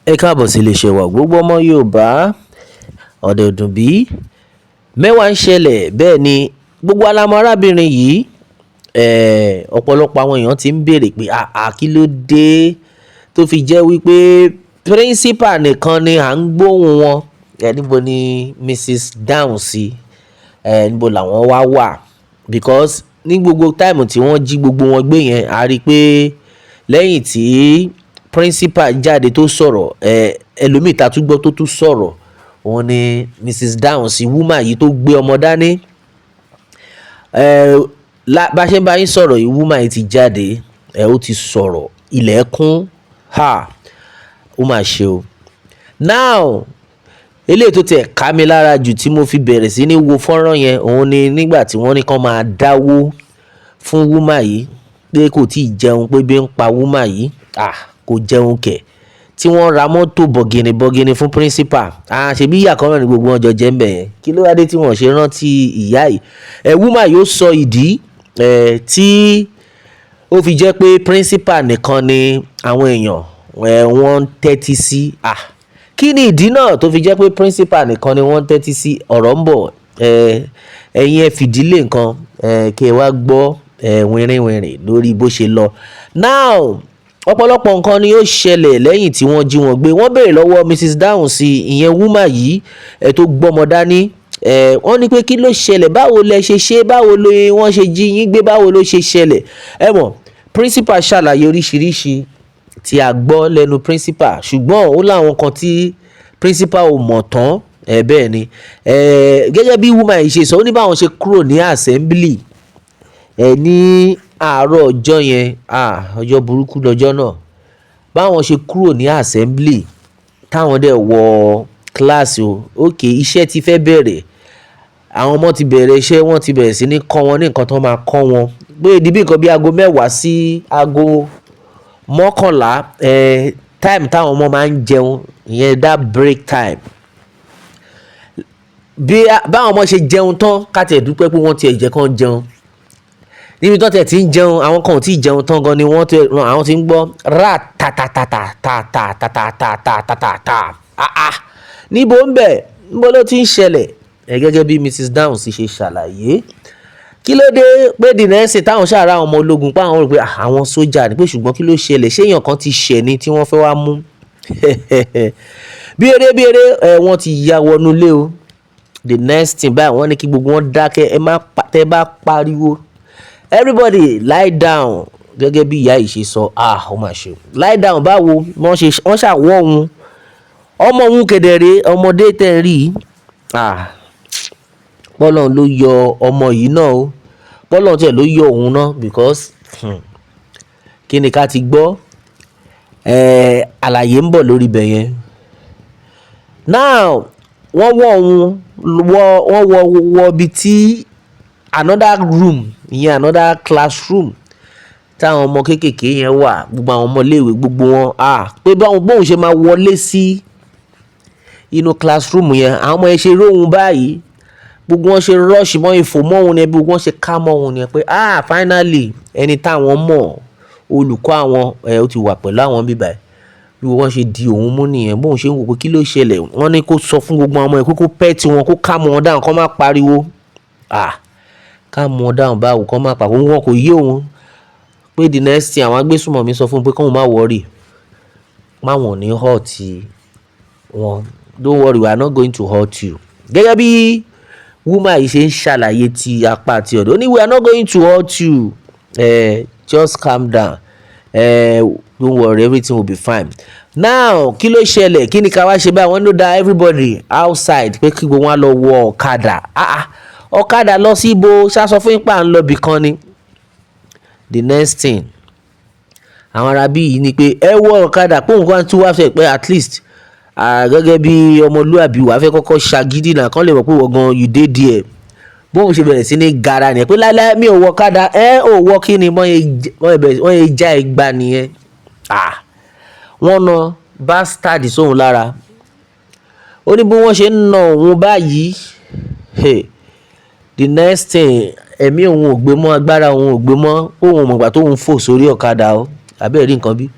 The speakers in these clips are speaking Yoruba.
Ẹ káàbọ̀ sí iléeṣẹ́ wa, gbogbo ọmọ Yorùbá. Ọ̀dẹ̀ ọdún bí mẹ́wàá ń ṣẹlẹ̀. Bẹ́ẹ̀ ni gbogbo alamọ arábìnrin yìí. Ọ̀pọ̀lọpọ̀ àwọn èèyàn ti ń béèrè pé, àà, kí ló dé tó fi jẹ́ wípé principal nìkan ni à ń gbóhùn wọn? Níbo ni Mrs Dahunsi? Níbo làwọn wá wà? Because ní gbogbo time tí wọ́n jí gbogbo wọn gbé yẹn, a rí i pé lẹ́yìn tí principal jáde tó sọ̀rọ̀, ẹlòmíì tá a tún gbọ́ tó tún sọ̀rọ̀, òun ni Mrs Dahunsi, woman yìí tó gbé ọmọ dání. Bá a ṣe ń bá yín sọ̀rọ̀ yìí, woman yìí ti jáde, ó ti sọ̀rọ̀, ilẹ̀ kún. Ha, ó mà ṣe o. Now, eléyìí tó tiẹ̀ ká mi lára jù tí mo fi bẹ̀rẹ̀ sí ní wo fọ́nrán yẹn, òun ni nígbà tí wọ́n ní kán máa dáwó fún woman yìí pé kò tí ì jẹun, pé bí ń pa woman yìí. Ah, kò jẹun kẹ̀, tí wọ́n ra mọ́tò bọ̀gìnì bọ̀gìnì fún principal. Ah, ṣebí ìyá kan náà ni gbogbo wọn jọ jẹ́ ń bẹ̀ yẹn. Kí ló wá dé tí wọ́n ṣe rántí ìyá yìí? Woman yóò sọ ìdí tí ó fi jẹ́ pé principal nìkan ni àwọn èèyàn wọ́n ń tẹ́tí sí. Ah, kí ni ìdí náà tó fi jẹ́ pé principal nìkan ni wọ́n ń tẹ́tí sí? Ọ̀rọ̀ ń bọ̀. Ẹ̀yin ẹ fìdílé nǹkan kí ẹ wá gbọ́ wìnrìnwìnrìn lórí bó ṣe lọ. Now, ọ̀pọ̀lọpọ̀ nǹkan ni ó ṣẹlẹ̀ lẹ́yìn tí wọ́n jí wọn gbé. Wọ́n béèrè lọ́wọ́ Mrs Dahunsi, ìyẹn woman yìí tó gbọ́mọ dání. Wọ́n ní pé kí ló ṣẹlẹ̀? Báwo lẹ ṣe ṣe? Báwo ló wọ́n ṣe jí yín gbé? Báwo ló ṣe ṣẹlẹ̀? Ẹ mọ̀, principal ṣàlàyé oríṣiríṣi tí a gbọ́ lẹ́nu principal, ṣùgbọ́n ó láwọn kan tí principal ò mọ̀ tán. Bẹ́ẹ̀ ni, gẹ́gẹ́ bí woman yìí ṣe sọ, ó ní báwọn ṣe kúrò ní assembly ní àárọ̀ ọjọ́ yẹn. Ah, ọjọ́ burúkú lọ́jọ́ náà. Báwọn ṣe kúrò ní assembly, táwọn dẹ̀ wọ kíláàsì o, okay, iṣẹ́ ti fẹ́ bẹ̀rẹ̀. Àwọn ọmọ ti bẹ̀rẹ̀ iṣẹ́, wọ́n ti bẹ̀rẹ̀ sí ní kọ́ wọn ní nǹkan tó máa kọ́ wọn, pé di bí nǹkan bí aago 10 sí aago 11, time táwọn ọmọ máa ń jẹun, ìyẹn that break time. Bí báwọn ọmọ ṣe jẹun tán, ká tiẹ̀ dúpẹ́ pé wọ́n tiẹ̀ jẹ́ kán jẹun. Níbi tó tiẹ̀ ti ń jẹun, àwọn kan ò tí ì jẹun tán gan ni wọ́n ti àwọn ti ń gbọ́ rà ta ta ta ta ta ta ta ta ta ta ta ta. Ah ah, níbo ń bẹ̀? Níbo ló ti ń ṣẹlẹ̀? Gẹ́gẹ́ bí Mrs Dahunsi ṣe ṣàlàyé, kí ló dé pé the next thing táwọn ṣàrà, àwọn ọmọ ológun, pé àwọn rò pé àwọn sójà ni, pé ṣùgbọ́n kí ló ṣẹlẹ̀? Ṣé èèyàn kan ti ṣẹ̀ ni tí wọ́n fẹ́ wá mú? Bí eré bí eré, wọ́n ti ya wọnú ilé o. The next thing báyìí, wọ́n ní kí gbogbo wọn dákẹ́, ẹ má tẹ́ bá pariwo, everybody lie down. Gẹ́gẹ́ bí ìyá yìí ṣe sọ, ah, ó mà ṣe o. Lie down báwo? Wọ́n ṣe wọ́n ṣàwọ́ òun, ọmọ òun kedere, ọmọdé tẹ̀ ń rí. Ah, bọ́lọ́run ló yọ ọmọ yìí náà o, bọ́lọ́run tiẹ̀ ló yọ òun náà, because kí ni ká ti gbọ́? Àlàyé ń bọ̀ lórí ibẹ̀ yẹn. Now, wọ́n wọ́ òun wọ́, wọ́n wọ wọ ibi tí another room, ìyẹn another classroom táwọn ọmọ kéékèèké yẹn wà, gbogbo àwọn ọmọléèwé, gbogbo wọn. Ah, pé báwọn bóun ṣe máa wọlé sí inú classroom yẹn, àwọn ọmọ yẹn ṣe róhun báyìí, gbogbo wọn ṣe rush mọ́ ìfò mọ́ òun ni, gbogbo wọn ṣe ká mọ́ òun ni pé, ah, finally, ẹni táwọn mọ̀, olùkọ́ àwọn ó ti wà pẹ̀lú àwọn bíbá ẹ̀. Bí wọ́n ṣe di òun mú nìyẹn. Bóun ṣe ń wò pé kí ló ṣẹlẹ̀, wọ́n ní kó sọ fún gbogbo àwọn ọmọ yẹn kó pẹ́ tí wọn kó calm wọn down, kó má pariwo. Ah, calm wọn down báwo? Kó má pariwo? Wọn kò yé òun. Pé the next thing, àwọn agbésùnmọ̀mí sọ fún un pé kóun má worry, páwọn ò ní hurt wọn, "Don't worry, we are not going to hurt you." Gẹ́gẹ́ bí woman yìí ṣe ń ṣàlàyé ti apá àti ọ̀dọ̀, ó ní, "We are not going to hurt you, just calm down, don't worry, everything will be fine." Now, kí ló ṣẹlẹ̀? Kí ni ká wá ṣe báyìí? Wọ́n ló da everybody outside, pé kí gbogbo wọn lọ wọ ọ̀kadà. Ah ah, ọ̀kadà lọ sí ibo? Ṣáṣọ fún ipa ń lọ bì kan ni. The next thing, àwọn arábí yìí ni pé ẹ wọ ọ̀kadà, pé òun kan tún wá fẹ́ pé at least, gẹ́gẹ́ bí ọmọlúàbí, wàá fẹ́ kọ́kọ́ ṣagídí náà kán lè mọ̀ pé wọ́n gan, you dey there. Bóun ṣe bẹ̀rẹ̀ sí ní gara nìyẹn, pé láíláí, mi ò wọ ọ̀kadà. Ẹ ò wọ kí ni? Wọ́n yẹ já ẹgbà nìyẹn. Ah, wọ́n na bastard sóhun lára. Ó ní bí wọ́n ṣe ń na òun báyìí, hey, the next thing, ẹ̀mí òun ò gbé mọ́, agbára òun ò gbé mọ́, òun ò mọ̀gbà tóun fò sórí ọ̀kadà o. Àbẹ́ẹ̀ rí nǹkan bí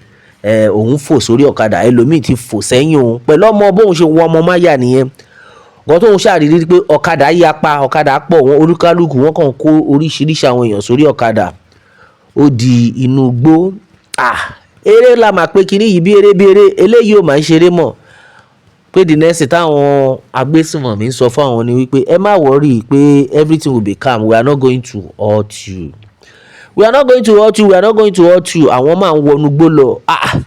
Ẹ òun fò sórí ọ̀kadà, ẹlòmíì ti fò sẹ́yìn òun pẹ̀lú ọmọ. Bóun ṣe wọ ọmọ máyà nìyẹn. Nǹkan tóun ṣàrírí pé ọ̀kadà yapa, ọ̀kadà pọ̀, wọn olúkálùkù wọn kàn kó oríṣiríṣi àwọn èèyàn sórí ọ̀kadà, ó di inú igbó. Ah, eré la máa pé kinní yìí, bí eré bí eré, eléyìí ò máa ń ṣeré mọ́. Pé the next thing táwọn agbésùnmọ̀mí ń sọ fún àwọn ni wípé ẹ má worry, pé everything will be calm, we are not going to hurt you, we are not going to hurt you, we are not going to hurt you. Àwọn máa ń wọnú igbó lọ. Ah,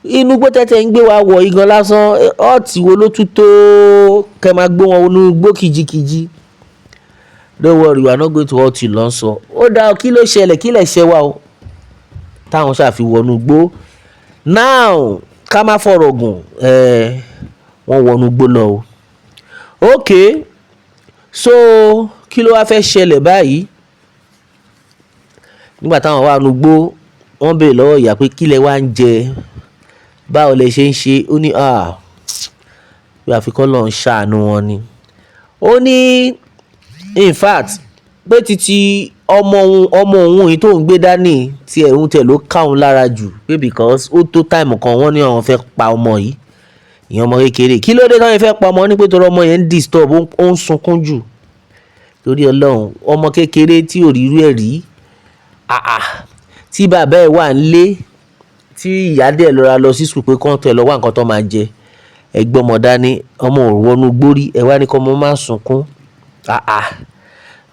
inú igbó tẹ́tẹ́ ń gbé wa wọ̀ igan lásán, hurt wo ló tún tó kẹ́ máa gbé wọn wọnú igbó kìjikìji? "Don't worry, we are not going to hurt you" ló ń sọ. Ó dáa, kí ló ṣẹlẹ̀? Kí lẹ̀ ṣe wa o táwọn ṣàfi wọnú igbó? Now, ká má fọ̀rọ̀ gùn, wọ́n wọnú igbó lọ o. Okay, so kí ló wá fẹ́ ṣẹlẹ̀ báyìí? Nígbà táwọn wà nínú igbó, wọ́n béèrè lọ́wọ́ ìyá pé kí lẹ wá ń jẹ, báwo lẹ ṣe ń ṣe? Ó ní ah, bí àfi kọ́ lọ́n ṣàánú wọn ni. Ó ní in fact pé títí ọmọ òun yìí tó ń gbé dání tí ẹ̀hún tẹ̀ ló ká òun lára jù, pé because ó tó time kan, wọ́n ní àwọn fẹ́ pa ọmọ yìí, ìyẹn ọmọ kékeré. Kí ló dé táwọn fẹ́ pa ọmọ? Ní pé torí ọmọ yẹn ń disturb, ó ń sunkún jù. Torí Ọlọ́run, ọmọ kékeré tí ò rí irú ẹ̀ rí, àà, tí bàbá ẹ̀ wà nílé, tí ìyá dẹ̀ lọ́ra lọ sí school pé kán tẹ̀ lọ wá nǹkan tó máa jẹ, ẹ gbé ọmọ dání, ọmọ ò wọnú gbórí, ẹ wá ní kí ọmọ má sunkún. Àà,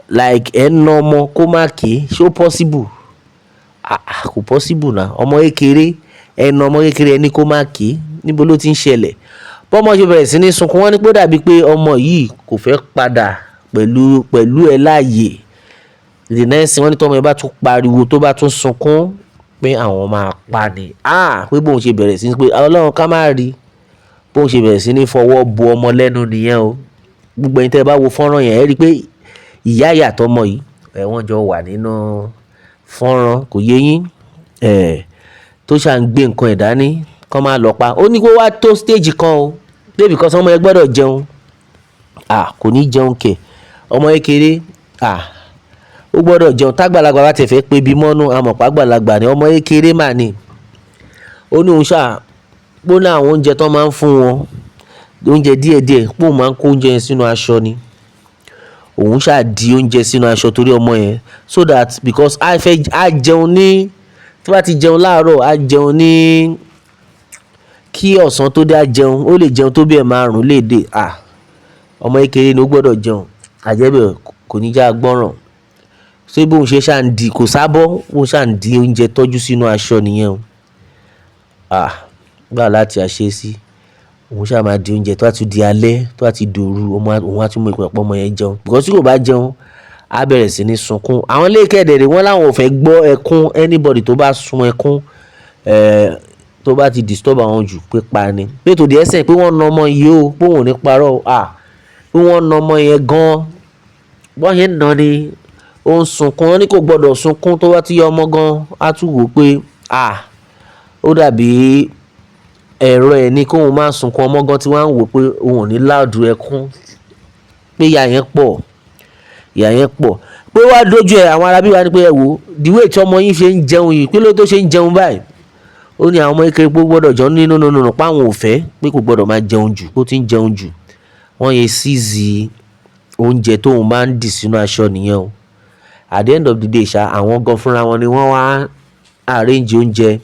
like ẹ ń na ọmọ kó má ké, ṣé ó possible? Àà, kò possible náà. Ọmọ kékeré, ẹ na ọmọ kékeré, ẹ ní kó má ké, níbo ló ti ń ṣẹlẹ̀? Bọ́mọ ṣe bẹ̀rẹ̀ sí ní sunkún, wọ́n ní pé ó dàbí pé ọmọ yìí kò fẹ́ padà pẹ̀lú ẹ láàyè. The next thing, wọ́n ní tọ́mọ yẹn bá tún pariwo, tó bá tún sunkún, pé àwọn máa pa ni. Ah, pé bóun ṣe bẹ̀rẹ̀ sí ní pé Ọlọ́run ká má rí, bóun ṣe bẹ̀rẹ̀ sí ní fọwọ́ bo ọmọ lẹ́nu nìyẹn o. Gbogbo ẹ̀yin tẹ́ ẹ bá wo fọ́nrán yẹn, ẹ rí i pé ìyá ìyá àtọmọ yìí ẹ, wọ́n jọ wà nínú fọ́nrán, kò yé yín ẹ̀, tó ṣà ń gbé nǹkan ẹ̀ dání kọ́ máa lọ pa. Ó ní kó wá tó stage kan o, pé because ọmọ yẹn gbọ́dọ̀ jẹun. Ah, kò ní jẹun kẹ̀? Ọmọ kékeré, ah, ó gbọ́dọ̀ jẹun. Tágbàlagbà bá tẹ̀ fẹ́ pé bí mọ́nú, àmọ̀pá àgbàlagbà ni, ọmọ kékeré mà ní. Ó ní òun ṣáà pé ó ní àwọn oúnjẹ tó máa ń fún wọn, oúnjẹ díẹ̀díẹ̀, pé òun máa ń kó oúnjẹ yẹn sínú aṣọ ni. Òun ṣáà di oúnjẹ sínú aṣọ torí ọmọ yẹn, so that because a fẹ́ á jẹun ní, tí bá ti jẹun láàárọ̀, á jẹun ní kí ọ̀sán tó dé, á jẹun, ó lè jẹun tó bí ẹ̀ márùn-ún lè dé. Ah, ọmọ kékeré ni, ó gbọ́dọ̀ jẹun, àjẹ́bẹ̀ kò ní já gbọ́ràn. Ṣé bóun ṣe ṣáà ń di, kò sábọ́, bóun ṣáà ń di oúnjẹ tọ́jú sínú aṣọ nìyẹn o. Ah, gbà láti àṣẹ sí òun ṣáà máa di oúnjẹ, tó bá tún di alẹ́, tó bá ti dòru, òun á tún mú ìpè ọmọ yẹn jẹun, because tí kò bá jẹun, á bẹ̀rẹ̀ sí ní sunkún. Àwọn ilé kẹ̀dẹ̀rẹ̀, wọ́n láwọn ò fẹ́ gbọ́ ẹkún anybody tó bá sun ẹkún, tó bá ti disturb àwọn jù, pé pa ni. Pé to the extent pé wọ́n na ọmọ yìí o, pé òun ò ní parọ́ o. Ah, pé wọ́n na ọmọ yẹn gan, bọ́n ṣe ń nà ni ó ń sunkún. Wọ́n ní kò gbọ́dọ̀ sunkún. Tó bá ti yọ ọmọ gan, á tún wò ó pé ah, ó dàbí ẹ̀rọ ẹ̀ ní kóun má sunkún. Ọmọ gan tí wọ́n á wò pé òun ò ní loud ẹkún, pé ìyà yẹn pọ̀, ìyà yẹn pọ̀. Pé wá dójú ẹ̀, àwọn arábí wa ní pé ẹ wò, the way tí ọmọ yín ṣe ń jẹun yìí, pé ló tó ṣe ń jẹun báyìí? Ó ní àwọn ọmọ kékeré pé ó gbọ́dọ̀ jẹun ní no, no, no, pa àwọn ò fẹ́, pé kò gbọ́dọ̀ máa jẹun jù, kó ti ń jẹun jù. Wọ́n yẹ seize oúnjẹ tóun máa ń dì sínú aṣọ nìyẹn o. At the end of the day ṣá, àwọn gan fúnra wọn ni wọ́n wá arrange oúnjẹ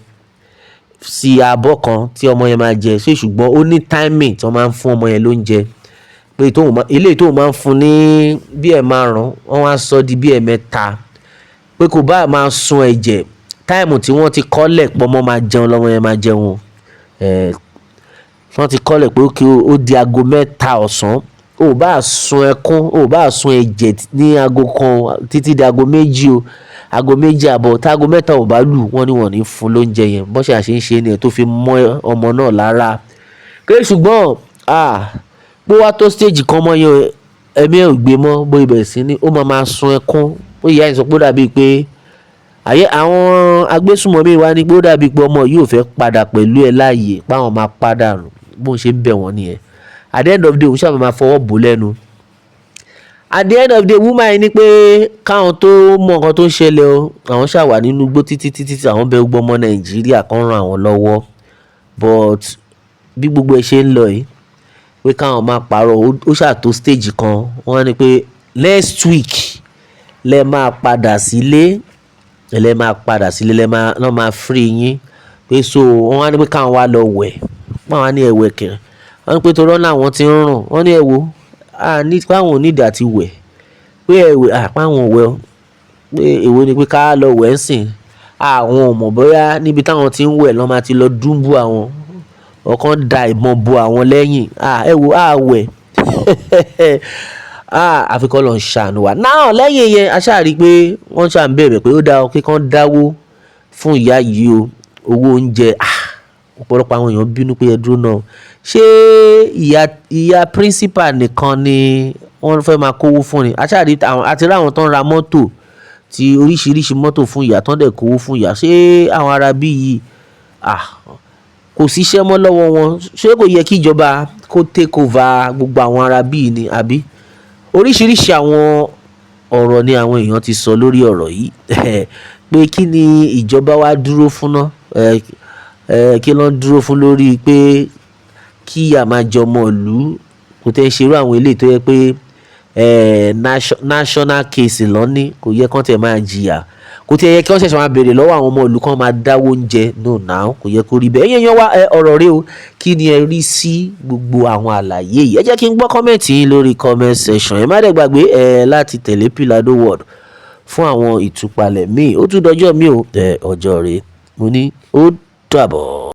sí abọ́ kan tí ọmọ yẹn máa jẹ. Ṣé ṣùgbọ́n ó ní timing tí wọ́n máa ń fún ọmọ yẹn lóúnjẹ, pé tóun máa eléyìí tóun máa ń fún ní bí ẹ̀ márùn-ún, wọ́n wá sọ di bí ẹ̀ mẹ́ta, pé kò bá máa sun ẹ̀jẹ̀, time tí wọ́n ti kọ́lẹ̀ pé ọmọ máa jẹun lọ́mọ yẹn máa jẹun o. Wọ́n ti kọ́lẹ̀ pé okay, ó di aago 3 ọ̀sán, ó bá sun ẹkún, ó bá sun ẹ̀jẹ̀ ní aago 1 títí di aago 2 o, aago 2 àbọ̀, tí aago 3 ò bá lù, wọ́n ní wọ́n ní fún lóúnjẹ yẹn. Bọ́n ṣe àṣe ń ṣe nìyẹn tó fi mọ́ ọmọ náà lára. Pé ṣùgbọ́n ah, pé wá tó stage kan, ọmọ yẹn ẹ̀mí ẹ̀ ò gbé mọ́, bó ibẹ̀ sí ni ó máa máa sun ẹkún. Ó ìyá yẹn sọ pé ó dàbí pé àyè àwọn agbésùnmọ̀mí wa ní pé ó dàbí pé ọmọ yìí ò fẹ́ padà pẹ̀lú ẹ láàyè, páwọn máa padà nù. Bóun ṣe ń bẹ̀ wọ́n nìyẹn. At the end of the day, òun ṣáà máa fọwọ́ bò lẹ́nu. At the end of the day, woman yìí ní pé káwọn tó mọ nǹkan tó ń ṣẹlẹ̀ o, àwọn ṣáà wà nínú igbó títí títí tí àwọn bẹ gbogbo ọmọ Nàìjíríà kan ràn àwọn lọ́wọ́. But bí gbogbo ẹ ṣe ń lọ yìí, pé káwọn máa parọ́, ó ṣáà tó stage kan, wọ́n ní pé next week lẹ máa padà sílé, lẹ máa padà sílé, lẹ máa lọ́ máa free yín. Pé so wọ́n wá ní pé káwọn wá lọ wẹ̀. Wọ́n wá ní ẹ wẹ̀ kẹ̀. Wọ́n ní pé torí wọ́n làwọn tí ń rùn. Wọ́n ní ẹ wo, a ní pé àwọn ò need àti wẹ̀. Pé ẹ wẹ̀, à pé àwọn ò wẹ̀ o. Pé èwo ni pé ká lọ wẹ̀ ń sìn. Àwọn ò mọ̀ bóyá níbi táwọn tí ń wẹ̀ lọ́ máa ti lọ dúnbú àwọn. Ọ̀kan da ìbọn bo àwọn lẹ́yìn. À ẹ wo, a wẹ̀. À àfi kọ́ lọ ń ṣàánú wa. Now lẹ́yìn yẹn, a ṣáà rí pé wọ́n ṣà ń bẹ̀bẹ̀ pé ó dáa pé kí wọ́n dáwó fún ìyá yìí o. Owó oúnjẹ. Ah! Ọ̀pọ̀lọpọ̀ àwọn èèyàn bínú pé ẹ dúró náà. Ṣé ìyá principal nìkan ni wọ́n fẹ́ máa kówó fún ni? A ṣáà rí àwọn, a ti rí àwọn tó ń ra mọ́tò tí oríṣiríṣi mọ́tò fún ìyá, tó ń dẹ̀ kówó fún ìyá. Ṣé àwọn ará bí yìí, ah! Kò sí iṣẹ́ mọ́ lọ́wọ́ wọn. Ṣé kò yẹ kí ìjọba kó take over gbogbo àwọn ará bí yìí ni, àbí? Oríṣiríṣi àwọn ọ̀rọ̀ ni àwọn èèyàn ti sọ lórí ọ̀rọ̀ yìí. Pé kí ni ìjọba wá dúró fún ná? Kí ló ń dúró fún lórí pé kí ìyà máa jẹ ọmọ ìlú? Kò tẹ́ ṣe irú àwọn eléyìí tó jẹ́ pé national case ló ní, kò yẹ kí wọ́n tẹ̀ máa jìyà. Kò tí ẹ yẹ kí wọ́n ṣẹ̀ṣẹ̀ máa béèrè lọ́wọ́ àwọn ọmọ ìlú kan máa dáwó oúnjẹ. No now, kò yẹ kó rí bẹ́ẹ̀. Ẹ̀yin èèyàn wa, ọ̀rọ̀ rẹ o. Kí ni ẹ rí sí gbogbo àwọn àlàyé yìí? Ẹ jẹ́ kí n gbọ́ comment yín lórí comment section. Ẹ má dẹ̀ gbàgbé láti tẹ̀lé Pilado World fún àwọn ìtúpalẹ̀ míì. Ó tún dọjọ́ mi o, ọjọ́ rẹ. Mo ní ó dàbọ̀.